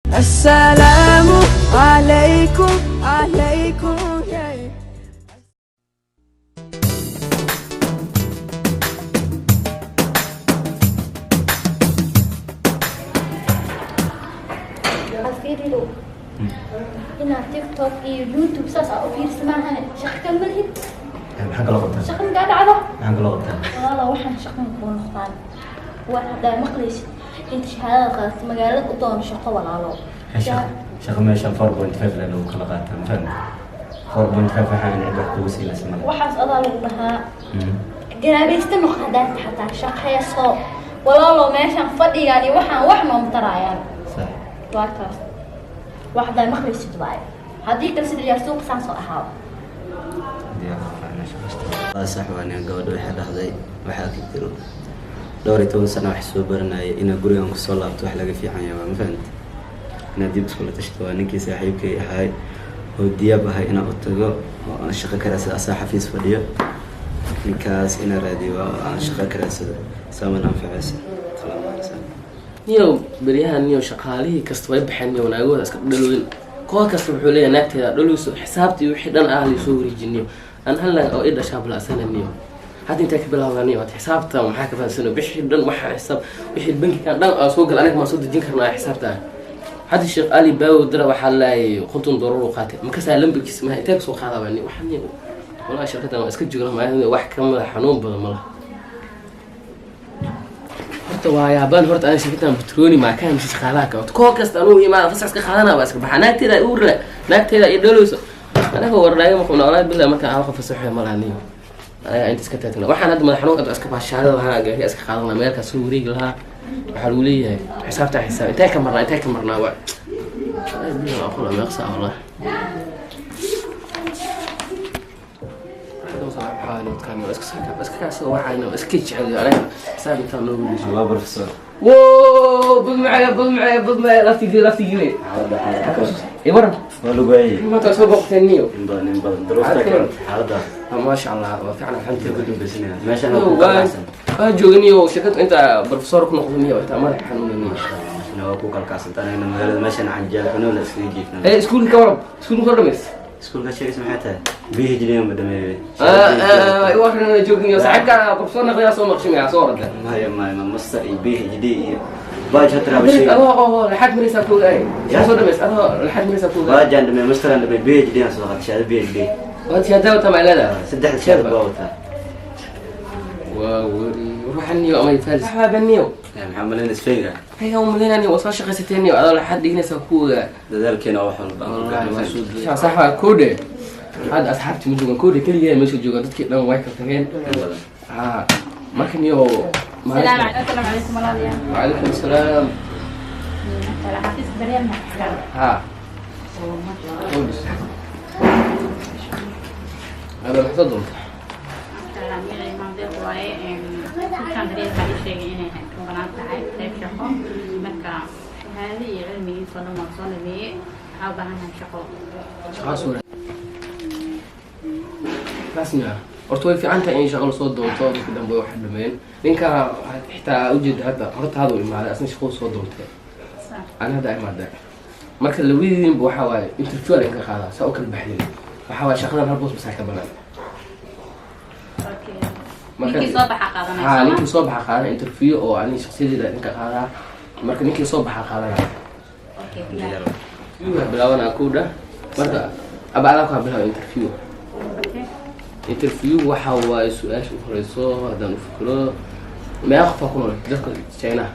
Assalaamu calaykum calaykum yeah. Alfiiridow, inaad TikTok iyo YouTube saas aa u fiirsa maahane, shaqo kale ma lihid. Maxaan kala qabtaa? Shaqo makaa dhacdo. Maxaan kala qabtaa? Walaalo, waxaan shaqan kuu noqdaan war haddaa maqlaysid, inta shahaadada qaadato magaalada u doono shaqo, walaalo. Shaqo meeshan 4.5 la lagu kala qaataa, ma fahamta? 4.5 waxaan cid wax kugu siinaysa male. Waxaas adaa lagu dhahaa. Garaabaysta noq haddaad xataa shaqeyso, walaalo. Meeshan fadhigaan iyo waxaan wax nooma taraayaan. Waa kaas, wax haddaa maqlaysid waaye. Haddii kale sida ciyaar suuqa saan soo ahaa. Waa sax, waa nin gabadha waxay dhahday waxaa ka jiro dhowr iyo toban sano wax soo baranayay inaa gurigan kusoo laabto wax laga fiican yahay waa, ma fahamta? Inaad dib iskula tashto waa. Ninkii saaxiibkay ahay oo diyaab ahay inaan u tago oo aan shaqo ka raadsado, asaa xafiis fadhiyo ninkaas, inaan raadiyo waa oo aan shaqo ka raadsado saaman anfacaysa talaamaanaysa. Niyow, beryahan niyow shaqaalihii kasta way baxeen niyow, naagahooda iska dhalooyin. Koox kasta wuxuu leeyahay naagteeda dhalowso, xisaabtii wixii dhan ah laysoo wareejiniyo. Aan hal naag oo i dhashaa balaasana niyow. Hadda intee ka bilaabnaa niyow? Hadda xisaabta maxaa ka fahansano? Bixii dhan waxaa xisaab wixii bankigan dhan aa soo gal, aniga maan soo dejin karnaa xisaabta? Hadda Sheekh Ali Baawo dara waxaa laayay $50 uu qaatay, makasaa lambarkiisa maha, intee kasoo qaadaba niyo? Waxaa niyow, wallahi shirkaddan waa iska joogna maayo, wax ka madax xanuun badan ma laha. Horta waa yaabaan. Horta ani shirkaddan Petroni maa ka hamsi shaqaalaha ka wato? Koo kasta anuu imaada fasax iska qaadana, waa iska baxaa, naagteeda uurla, naagteeda iyo dhalowso. Anaga warnaaga maqabna, wallahi billahi. Marka hal qof fasaxo ma laha niyo, anaga inta iska taagna. Waxaan hadda madax xanuun iska baashaarada lahaa, gaari iska qaadan lahaa, meelkaas soo wareegi lahaa. Waxaa lagu leeyahay xisaabta, xisaab intee ka marnaa, intee ka marnaa? Waa wallahi billahi waa qula meeqsa, wallahi. Iska jecel anaga xisaab intaan noogu dhiso. Waa professor. Wow, bud macaya, bud macaya, bud macaya, laftigii, laftigii. Ee waran. Waa lagu waayey. Maanta soo boqoteen niyo. In badan, in badan duruufta keentay xaaladda. Maasha Allah, waa fiican, inta ku alxamdulillah. Dambaysanaya meeshan waa ku kalkacsan. Waa joogniyo shirkadu inta professor ku noqdo niyo, inta madax xanuunaniyo. Meeshan waa ku kalkacsan anagna magaalada, meeshan canjeel cunuuna iskaga jiifna. Ee iskuulka ka waran, iskuulka soo dhamays. Iskuulka sheegaysa maxay tahay? PhD ma dhameeyey. Waxaan joogniyo saaxiibka professor noqday soo maqshimaya soo orda. Maya, maya, ma master iyo PhD iyo baaj hata raba sheegay. Adoo oo laxad maraysaa ku ogaay soo dhamays, adoo laxad maraysaa ku ogaay. Baajaan dhameey, masteraan dhameey, PhD aan soo qaatay, shahaado PhD. Waad shahaada wata ma leedahay? Saddexda shahaado baa wataa. Waa wari ruuxan niyo ama faris waxaa niyo. Maxaa malayn isfeyga? Ayaga umaleynani waa soo shaqaysateen niyo, adoo laxad dhiginaysaa ku ogaa. Dadaalkeena wax walba aan ku gaarnay. Sax waa koodhe. Hadda asxaabti ma joogaan koodhe, keligaa meesha joogaan, dadkii dhan way kala tageen. Ha, marka niyo. السلام عليكم walaalayaal. وعليكم السلام. Xafiis daryeel ma ها، قولي هذا maxaa doonta? Magacay Maamdeeq waaye. Halkan daryeel baa ii sheegay inay ka banaan tahay qayb shaqo. Marka shahaado iyo cilmigiisa oo dhan waan soo dhameeyey, waxaa u baahanahay shaqo. Shaqaa soo rasmi ah horta way fiican tahay in shaqo lasoo doonto. Dadka dambe way wax dhameen. Ninka xitaa ujeeda hadda horta hada u imaaday, asna shaqo soo doontay, ani hadda imaada. Marka labadiinba waxaa waaye interview la ka qaadaa saa u kala baxdeen. Waxaa waaye shaqadan hal boos basaa ka banaan. Ninkii soo baxa qaadanaya. Ha, ninkii soo baxa qaadana interview oo ani shakhsiyadeeda ninka qaadaa. Marka ninkii soo baxa qaadanaya. Interview bilaabanaa kowdha. Marka abacdaa ku bilaaba interview. Interview waxa waaye su-aasha u horeyso haddaan u fikiro: meeqa qofaa ku nool dalka Chinaha?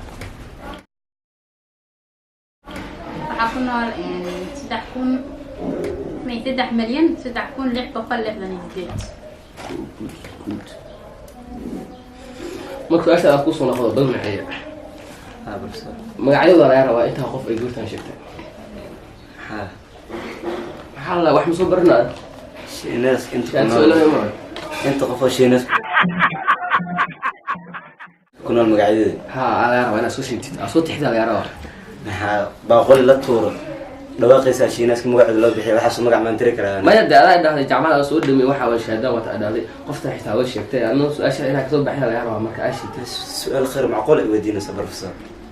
Waxaa ku nool 3,000, may, 3,003,668. Good. Marka su-aasha aad kusoo noqdo bal maceeya. Ha, professor. Magacyadooda laga rabaa intaa qof ay goortaan sheegtay. Maxaa? Maxaa la wax ma soo baranaa? Shiinees inta ku shaad nool. Soo ma Inta qof oo Shiinees ku nool magacyadeeda? Ha, laga rabaa inaad soo sheegtid, aad soo tixdaa laga rabaa. Maxaa baaquli la tuuro dhawaaqiisa Shiineeska magacooda loo bixiya? Waxaas magac maan tiri karaa? Maya, dee adaa dhahday jaamacada soo dhamey, waxa waa shahaadaan wata dhahday, qofta xitaa way sheegtay. Adna su-aasha inaad kasoo baxda laga rabaa marka aad sheegtid. Su-aal khayr macquul ay weydiinaysa, professor.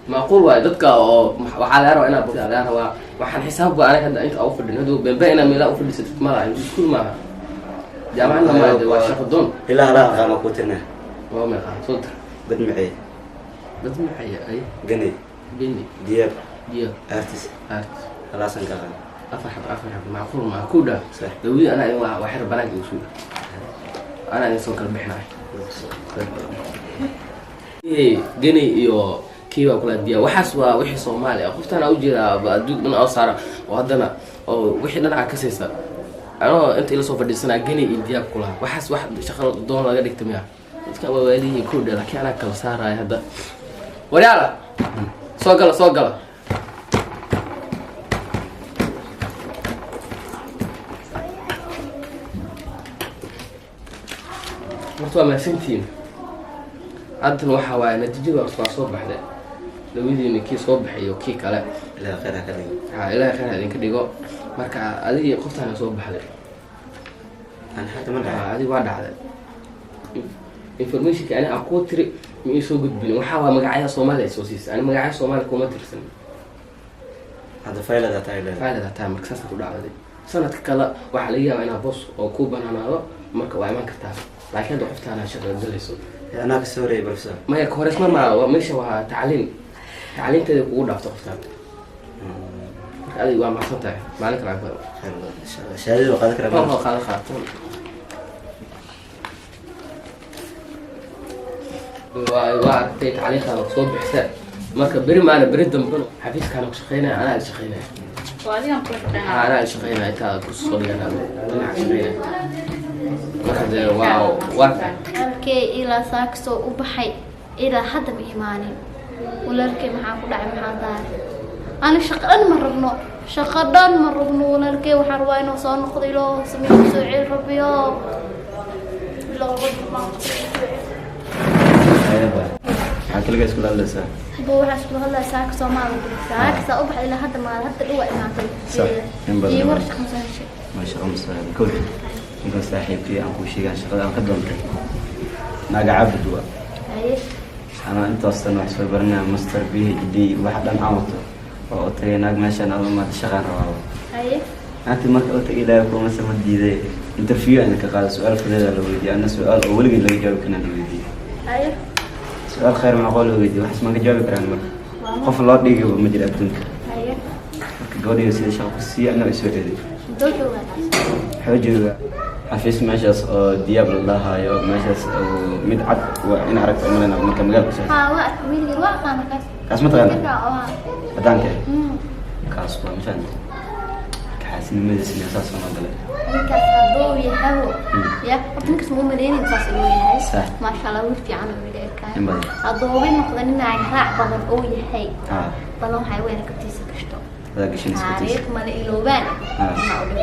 Macquul waaye dadka oo waxaa laga rabaa inaad laga rabaa. Waxaan xisaab ba anaga hadda inta ugu fadhin haduu bembe inaa meelaha u fadhiisatid ma laha. Iskuul maaha, jaamacadna maaha, waa shaqo doon. Ilaa halaa aqaano ku tirna. Waa meeqa? Soo dir. Bad macee. Dad maxay ay? Ganay. Beni. Diyaab. Diyo. Artis. Art. Halaasan ka aqaan. Afar xab, afar xab macquul maaha ku dhaa. Sax. Dawladda anaa idin waa xir banaanka igu suga, anaa idin soo kala bixinayo. Geni iyo kii baa kula diya. Waxaas waa wixii Soomaali ah. Qoftaan aa ujeedaa ba adduun dhan oo saara oo haddana oo wixii dhan aa ka siisa anoo inta ila soo fadhiisanaa geni iyo diyaab kulaha. Waxaas wax shaqo doon laga dhigta miya? Dadka waa waaliyihiin ku dha, laakiin anaa kala saaraya hadda. Waryaala, soo gala, soo gala. Horta waa mahadsantihiin. Haddana waxaa waaye natiijada waa soo baxday, labadiina kii soo baxay iyo kii kale. Ilaa khayr ha ka dhigo. Ha, Ilaahay khayr ha idinka dhigo. Marka adigii qoftaana soo baxday. Aan hadda ma dhacay? Adig waa dhacday. Informationka ani aan kuu tiri ma ii soo gudbin. Waxaa waa magacyada Soomaaliya ay soo siisay. Ani magacyada Soomaaliya kuma tirsan. Hadda faylada tahay leedahay. Faylada taa. Marka saasa ku dhacday. Sanadka kale waxaa laga yaabaa inaa boos oo kuu banaanaado, marka waa iman kartaa, laakiin hadda qoftaana shaqada galayso. Anaa ka soo horeeyay, professor. Maya, ka horeysma maa. Meesha waa tacliin, tacliinteeda kugu dhaafto qoftaan. Marka adiga waa mahadsan tahay. Maalin kale aan Khayr badan insha Allah. Shahaadada waa qaadan karaa? Waa qaado, qaato. Waa aragtay tacliintaada soo bixisa. Marka beri maana beri dambena xafiiskaana ku shaqeynaya, anaa la shaqeynaya. Oo adigan kula shaqeynaya? Anaa la shaqeynaya intaa kursi soo dhigana dhinaca shaqeynaya. Marka dee waa tahay. Walaalkey ilaa saakasoo u baxay ilaa hadda ma imaanin. Walaalkey maxaa ku dhacay? Maxaa daaray? Ani shaqo dhan ma rabno, shaqo dhan ma rabno. Walaalkey waxaan rabaa inuu soo noqdo. Iloo sameeyo, soo celi Rabbiyo, iloo Rabbi maa soo celi. Ayaba, maxaa kaligaa iskula hadlaysaa? Bo, waxaa iskula hadlaya saaka Soomaali, saakasaa u baxay ilaa hadda maal hadda dhowa imaatay. Sax, in badan. Iyo war shaqo ma soo heshay? Ma shaqo masaalim kowdhi. Ninkan saaxiibkii aan kuu sheegaan shaqada aan ka doontay naaga Cabud waa. Haye. Anaa intaas san wax soo baranaya, master, PhD, wax dhan aan wato oo u tagay naag meeshaan aan imaada, shaqaan rabaa. Haye. Naagti marka u tagay, Ilaahay kuma sama diiday, interview aan ka qaaday. Su-aal fudeeda la weydiiyey, anna su-aal oo weligeed laga jawaabi karin la weydiiyey. Haye. Su-aal khayr macquul la weydiiyey, waxaas maan ka jawaabi karaan marka qof loo dhigayba ma jira adduunka. Haye. Marka gabadhiga sida shaqo ku siiya anna way soo eeday. Doo joogaa taas? Waxaa jooga xafiis meeshaas oo Diyaab la dhahayo, meeshaas oo mid cad waa in aragta umalena marka magaalka soo. Haa, waa arkay wiil yar, waa aqaana kaas. Kaas ma taqaana? Ninka waa. Cadaanka kaas waa mafahanta. Marka xaasinimadiisina saas oo noo galay. Ninkaas hadduu yahay ya horta ninkaas ma umaleynin saas inuu yahay. Sax. Maasha Allah, wiil fiican oo wiil erkaay. In badan. Hadduu wiil noqdo nin aan raac badan oo yahay, balan waxay weyna kabtiisa gashto. Adaa gashanaysa kabtiisa. Taariikh mala iloobaan. Ma odhan.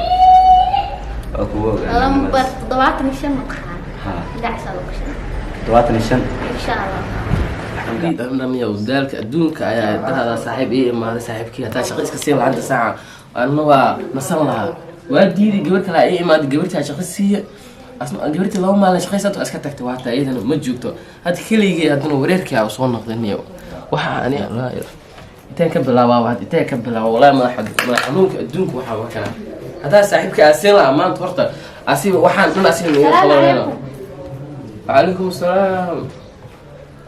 Waa kugu ogaa. Lambar 75 maqaan. Dhacsaa loo gashay. 75. Insha Allah. Dhamdhamiyow, daalka adduunka ayaa daradaa. Saaxiib ii imaaday, saaxiibkii hataa shaqo iska siin lahaa hadda saaca anna waa nasan lahaa, waa diiday. Gabar kale ii imaaday, gabartaa shaqo siiya. Asna gabartii 2 maalin shaqaysato iska tagtay, waa taa iyadana ma joogto hadda. Keligii haddana wareerkii aa soo noqday. Niyow, waxa ani laa inteen ka bilaabaa? Had inteen ka bilaaba? Walaahi madax madax xanuunka adduunka waxaa waa kana. Haddaa saaxiibka aa siin lahaa maanta horta asiba waxaan dhan asiba nagu Salaamu qabanayna. calaykum. Wacalaykum asalaam.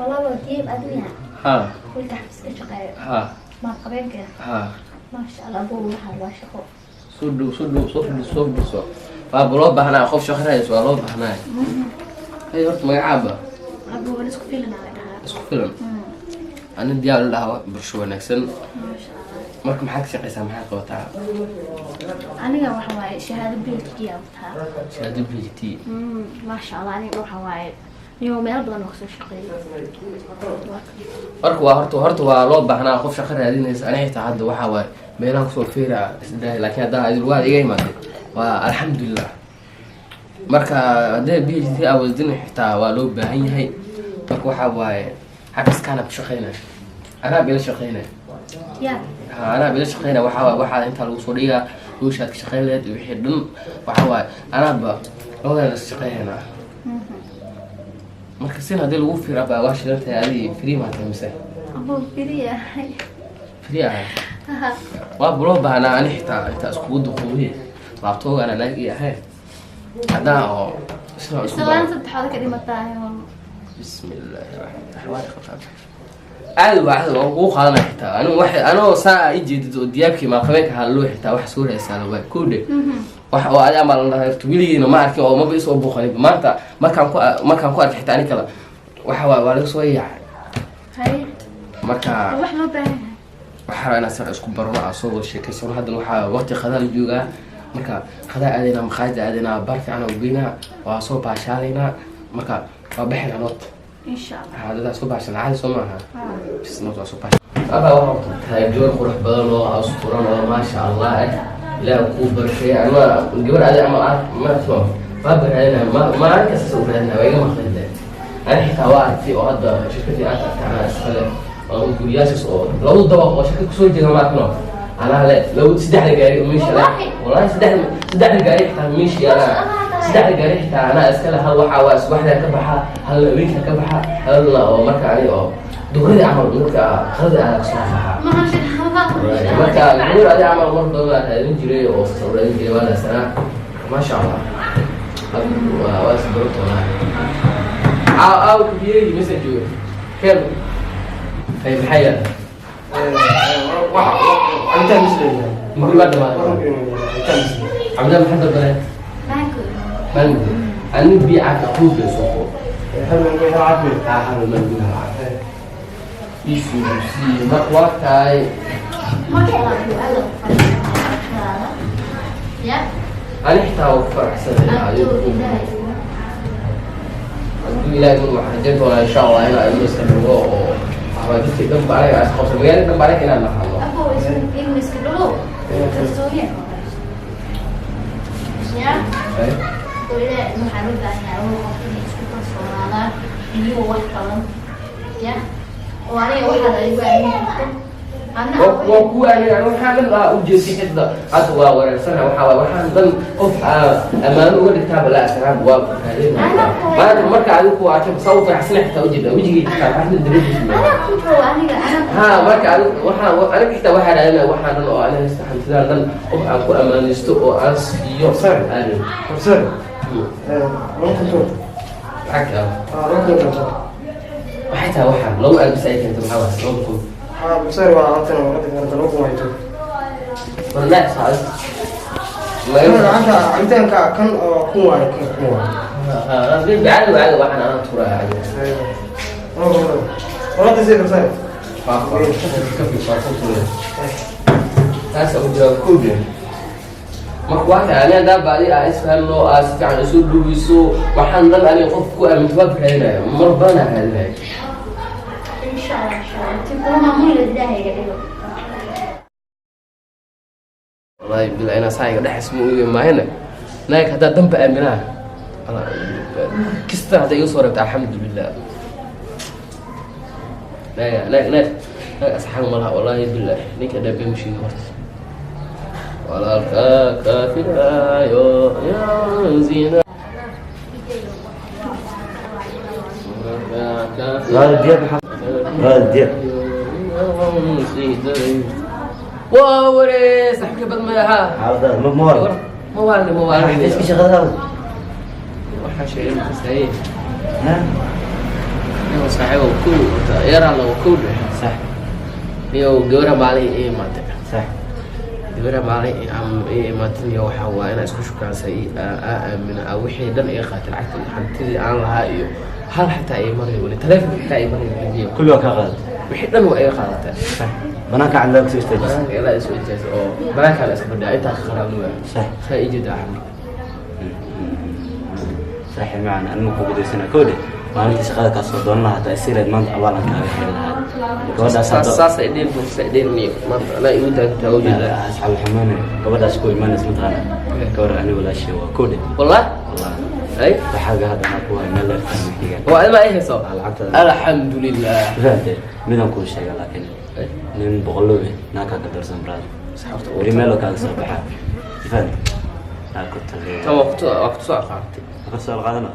Walaalo, Diib adiga? Ha. Wiilka xafiiska shaqeeyo? Ha. Maa qabeenka? Ha. Maasha Allah, buu waxaa waa shaqo. Soo dhow, soo dhow, soo fadhiso, soo fadhiso. Waaba loo baahnaa qof shaqo raadis, waa loo baahnaa. Hay, horta magacaaba? Abuu, waan isku filanaa la dhahaa. Isku filan. Ani Diyaar la dhahaa, bulsho wanaagsan. Maasha Allah. Marka maxaad ka shaqaysaa? Maxaad qabataa? Aniga waxa waaye shahaado PhD aa wataa. Shahaado PhD? Maasha Allah, aniga waxa waaye niyo meel badan oo kasoo shaqeeyay. Marka waa horta waa loo baahnaa qof shaqo raadinaysa. Aniga xitaa hadda waxaa waaye meelaha kusoo feera isdhahay, laakiin haddaa idil waad iga imaatay, waa alxamdulilah. Marka haddee PhD aa wadin xitaa waa loo baahan yahay. Marka waxaa waaye xafiiskaana ku shaqeynaya, anaa bila shaqeynaya. Ya. Ha, anaa bila shaqeynaya. Waxaa waaye waxaa intaa lagu soo dhigaa hawshaad ka shaqeyn lahayd iyo wixii dhan. Waxaa waaye anaaba labadeena is shaqeynayna. Marka sin haddii lagu fiira baa waa shidan tahay. Adigi free maa tahay mise? Abuu firiyahay. Free ahay. Waa buloo baahnaa ani xitaa intaa iskugu duquubiye laabtoogaana naag ii ahayn haddaan oo sidaa isku Islaan saddexaad ka dhimatahay. Bismillaahi raxmaan raxiim. Qabtaa aad waa caadi, waan kugu qaadanaya xitaa anigu wax anoo saa i jeedid oo diyaabkii maalqabeenka ahaa loo xitaa wax soo raadsaa waa kowdhe wax oo adi ama la dhahay horta weligiina ma arkin oo maba isoo buuqanin. Maanta markaan ku arkay xitaa ani kale waxa waa laga soo yaacay. Haye. Marka wax loo baahan yahay. Waxaa rabaa inaan sar isku barno, aan soo wada sheekaysano. Haddana waxaa waqti qadaa la joogaa. Marka qadaa aadaynaa, maqaayada aadaynaa, bar fiican oo geynaa, waa soo baashaalaynaa. Marka waa baxaynaa noot. Insha Allah. Dadaa soo baashan caadi soo maaha. Bis noot waa soo baashan. Abaa waxaa tahay gabar qurux badan oo asturan oo maasha Allah eh, Ilaah kuu barshay. Ama gabar adi ama ma waa baraadinaa, ma maalin kasta soo raadinaa, waa iga maqlin. Ani xitaa waa aragtay oo hadda shirkadii aad aragtay anaa iskale oo guryaashaas oo labo dabaq oo shirkad kusoo jeeda ma arkino anaa le labo saddexda gaari oo meesha le. Wallahi saddexda gaari xitaa meesha anaa, saddexda gaari xitaa anaa iskale. Hal waxaa waa subaxdaa ka baxa, hal haweenka ka baxa, halna oo marka ani oo duhradii camal marka qadada anaa kasoo baxa. Maasha Allah. Marka gabar adi camal mar badan baa raadin jiray oo soo raadin jiray, waa laasanaa. Maasha Allah, waa isbarto walahi. Aaw aaw biyey mesa joogo keen ay maxay yaal. Cabitaan misleeyahay. Mugul baa dhamaaday. Cabitaan maxaa dalbanay? Mango. Mango. Ani biyo caafi quuga soo qo. Hal mango, hal caafi. Haa, hal mango, hal caafi isu sii. Marka waa tahay. Maasha Allah, aad u faraxsan. Ya. Ani xitaa waa ku faraxsanahay. Abtuu Ilaahay. Hadduu Ilaahay mun waxaan rajayn doonaa insha Allah inaa ilmo iska dhigo oo waxbaa dadkii dhan ba anaga is qabsan, magaalada dhan ba anaga inaan naqano. Abuu ilmo iska dhalo. Kalsooni. Ya. Oo Ilaahay waxaa loo baahan yahay oo qof inay isku kalsoonaadaan iyo wax badan. Ya. Oo aniga waxaad adigu aamini karto. Anna waa kuwa aniga waxaan dhan aa ujeestay xidda hadda waa wareersana. Waxaa waay waxaan dhan qof aa ammaano uga dhigtaa balaa asxaab waa raadinaya maanta. Marka adigu ku arkay saa u faraxsana xitaa ujeeda wejigay xitaa farxadda dabadiisa. Anaa ku joogo aniga anaa. Ha, marka adigu waxaan aniga xitaa waxaa raadinaya waxaan dhan oo aniga haysta hantidaan dhan qof aan ku ammaanaysto oo aan siiyo aanin. Professor, 2000. Lacagta? Ah, 2000. Waxay tahay waxaan loogu albis ay keento maxaa waay 2000? Ah, professor, waa lacagtan oo hadda 2000 way tahay. Wallahi saas. Lacagta cabitaanka kan oo 1000 waaye, kan 1000 waaye. Caadi caadi waxaan anaa tuuraya caadi. Walaal sii, professor. Taas u jira kowdhe. Marka waa tahay ani haddaa baadi aa isfahmno, aa si fiican isu dhuwiso, waxaan dhan aniga qof ku aaminto waa raadinaya, mar badanaa raadinaya. Insha Allah, insha Allah. Intii kula maamuli Ilaahay iga dhigo. Wallahi bila inaa saa iga dhexis ma oge maahane naag haddaa danba aaminaa kista hadda iga soo reebta, alxamdulilah. Naag naag naag naag asxaab ma laha. Wallahi bilah ninka dhabe mashiga horta walaalka kaafiraayo yanzina. Waa diyaar. Waa waree saaxiibka bad madaxa. Xaalada ma ma ma waalni, ma waalni. Iska shaqada. Waxaa sheegay markaas Ha. Niyo saaxiibow, kow yaraa lagu kow dhex. Niyo gabadha maalin ii imaatay. Gabadha maalin ii imaatay niyo waxaa waa inaa isku shukaansay, aa aamina, aa wixii dhan iga qaatay, lacagta hantidii aan lahaa iyo hal xitaa ii maray weli, taleefonka xitaa ii maray weli. Kulli waa kaa qaadatay. Wixii dhan waa iga qaadatay. Banaanka cadlaa kusoo istaajisay. Banaanka ilaa isoo istaajisay oo banaankaa la iska fadhiya intaa ka qaraabni waaya. Saa ii jeeda axmed. Saaxiib macaan, anima kugu daysana kowdhe maalintii shaqada kaa soo doonan lahaa hataa isireed maanta abaalan kaaga xiri lahaa gabadhaas hadda. Saasay dheer saa dheer niyo maanta anaa igu taagtaa ujeedaa. Asxaab xamaane gabadhaas ku imaanaysa mataqaana gabar ani walaashay waa kowdhe. Wallah. Wallah. Ay. Waxaaga hadda anaa ku hay meel dheer xigaan. Oo adima ay hayso. Lacagtada. Alxamdulilah. Fahamtay, midaan kuu sheega laakiin nin boqoloobe naakaa ka darsan brother. Asxaabta. Weli meeloo kaaga soo baxaa, fahamtay, naa ku tagay. Tan waa kutu waa kutusoo aqaartay. Ka soo qaadana.